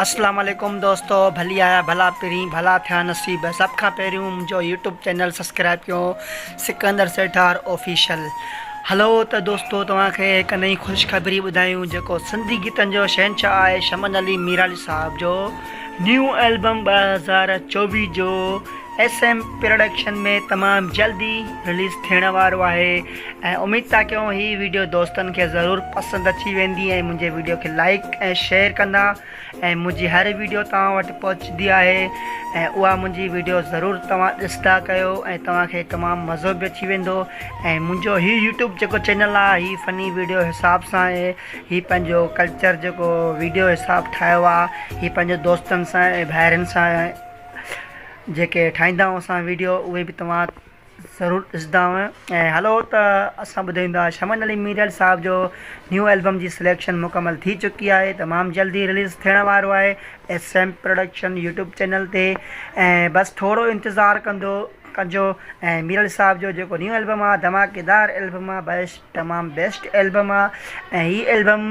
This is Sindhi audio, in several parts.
اسلام عليڪم دوستو ڀلي آيا ڀلا پرين ڀلا ٿيا نصيب سڀ کان پهريون منهنجو يوٽيوب چينل سبسڪرائب ڪيو سڪندر سيٺار آفيشل هلو ته دوستو توهان کي هڪ نئين خوشخبري ٻڌايون جيڪو سنڌي گيتن جو شهنشاهه آهي شمن علي ميرالي صاحب جو نيو البم 2024 جو ايس ايم پروڊڪشن ۾ تمام جلدي رليز ٿيڻ وارو آهي ۽ اميد ٿا ڪيون هي ويڊيو دوستن کي ضرور پسند اچي ويندي ۽ منهنجي ويڊيو کي لائيڪ ۽ شيئر ڪندا ۽ منهنجي هر ويڊيو توهان وٽ پهچندي آهي ۽ اها منهنجي ويڊيو ضرور توهان ڏسندا ڪيو ۽ توهان کي تمام مزو به اچي ويندو ۽ منهنجو هي يوٽيوب جيڪو چينل آهي هي فني ويڊيو حساب سان آهي هي پنهنجو ڪلچر جيڪو ويڊيو حساب ٺاهيو آهي هي پنهنجو دوستن سان ۽ ڀائرن سان جيڪي ٺاهيندا آهيون اسان ويڊيو اهي به توهان ضرور ڏسندا ۽ هلو ته اسان ٻڌائيندا شمن علي ميرل صاحب جو نيو البم جي سليڪشن مڪمل ٿي چڪي آهي تمام جلدي رليز ٿيڻ وارو آهي S M production YouTube channel تي ۽ بس ٿورو انتظار ڪندو ڪجو ۽ ميرل صاحب جو جيڪو نيو البم آهي ڌماڪيدار البم آهي بيسٽ تمام بيسٽ البم آهي ۽ هي البم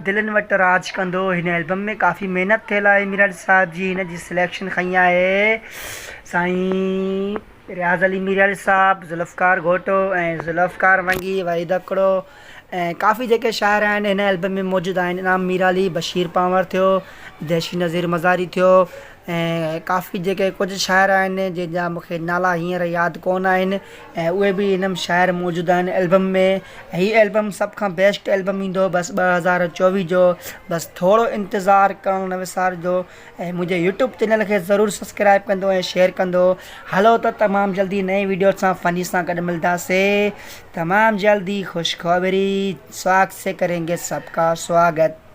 دلين وٽ راڄ ڪندو. هن البم ۾ ڪافي محنت ٿيل آهي ميرالي صاحب جي هن جي سليڪشن کنئي آهي سائين رياض علي ميرالي صاحب ذوالفقار گهوٽو ۽ ذوالفقار ونگي وحيد هڪڙو ۽ ڪافي جيڪي شاعر آهن هن البم ۾ موجود آهن انعام ميرالي بشير پانور ٿيو ديشي نظير مزاري ٿيو ۽ ڪافي جيڪي ڪجهه شاعر آهن جن جا مون کي نالا هينئر ياد ڪونه آهن ۽ اهي به هن ۾ شاعر موجود آهن البم ۾ هي البم سڀ کان بيسٽ البم ايندو بس 2024 جو بس ٿورو انتظار ڪرڻ نه وسارجو ۽ منهنجي يوٽيوب چينل کي ضرور سبسڪرائب ڪندو ۽ شيئر ڪندو هلو ته تمام جلدي نئين ويڊيو سان فني سان گڏ ملداسي تمام جلدي خوشخبري سواگت سي ڪرينگي سب کا سواگت.